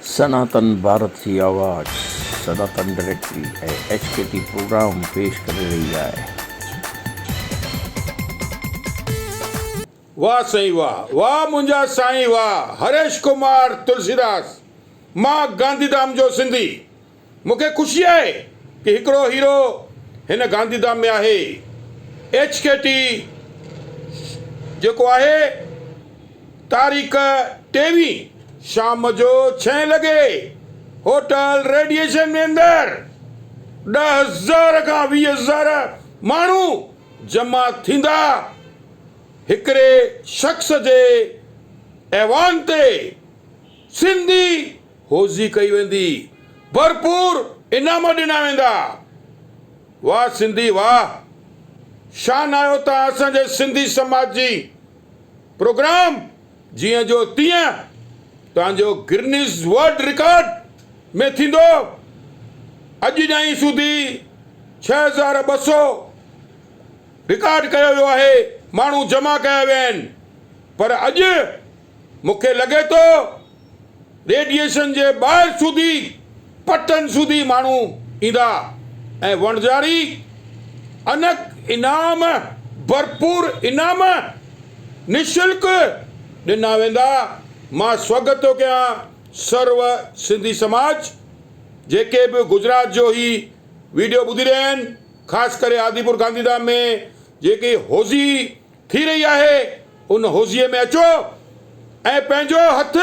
سناتن ڀارت جي آواز، Sanatan directory ۽ H K T programme پيش ڪري رهي آهي. واه سائين واه واه منهنجا سائين واه هريش ڪمار تلسيداس مان گانڌيڌام جو سنڌي مون کي خوشي آهي ڪي هڪڙو هيرو هن گانڌيڌام ۾ آهي ايڇ ڪي ٽي جيڪو آهي تاريخ ٽيويهين شام جو ڇهين لڳي هوٽل ريڊيئيشن ۾ اندر 10,000 کان 20,000 ماڻهو جمع ٿيندا هڪڙي شخص جي ايوان تي سنڌي حوضي ڪئي ويندي، ڀرپور انعام ڏنا ويندا. واه سنڌي واه شان آيو تان اسان جي سنڌي سماج جي پروگرام جيئن جو تيئن تان جو گرنيز ورلڊ رڪارڊ ۾ ٿيندو اڄ ڏائين سوڌي 6200 رڪارڊ ڪيو ويو آهي ماڻهو جمع ڪيا ويا آهن پر اڄ مون کي لڳي ٿو ريڊيئيشن جي ٻاهر سوڌي پٽن سوڌي ماڻهو ايندا ۽ وڻجاري انڪ انعام ڀرپور انعام نشلڪ ڏنا ويندا. مان سوگت ٿو ڪيان سرو سنڌي سماج جيڪي به گجرات جو هي ويڊيو ٻڌي رهيا آهن خاص ڪري آديپور گانڌيڌام ۾ جيڪي حوضي ٿي رهي آهي ان حوضيء ۾ اچو ۽ پنهنجو هٿ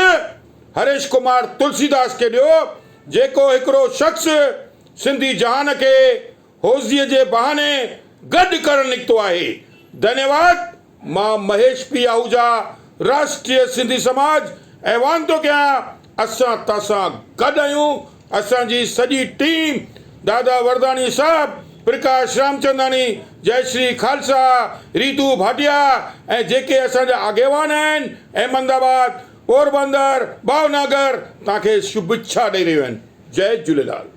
هريش ڪمار تلسيداس کي ڏيو، جيڪو هڪڙو شخص سنڌي جهان کي حوضيء جي بهاني گڏ ڪرڻ نڪتو آهي. ڌنيواد. مان مهيش پي آهوجا، راشٽريه سنڌي سماج، اعوان ٿو ڪيان، اسان توهان گڏ آهيون، اسان جي سڄي ٽيم، دادا ورداڻي صاحب، پرڪاش رامچنداڻي، جئشري خالصا، ريتو ڀاٽيا ۽ جيڪي اسان جا آگيوان آهن، احمد آباد، پوربندر، ڀاوناگر، توهان کي شڀڇا ڏئي رهيون آهن. جئي جهوليلال.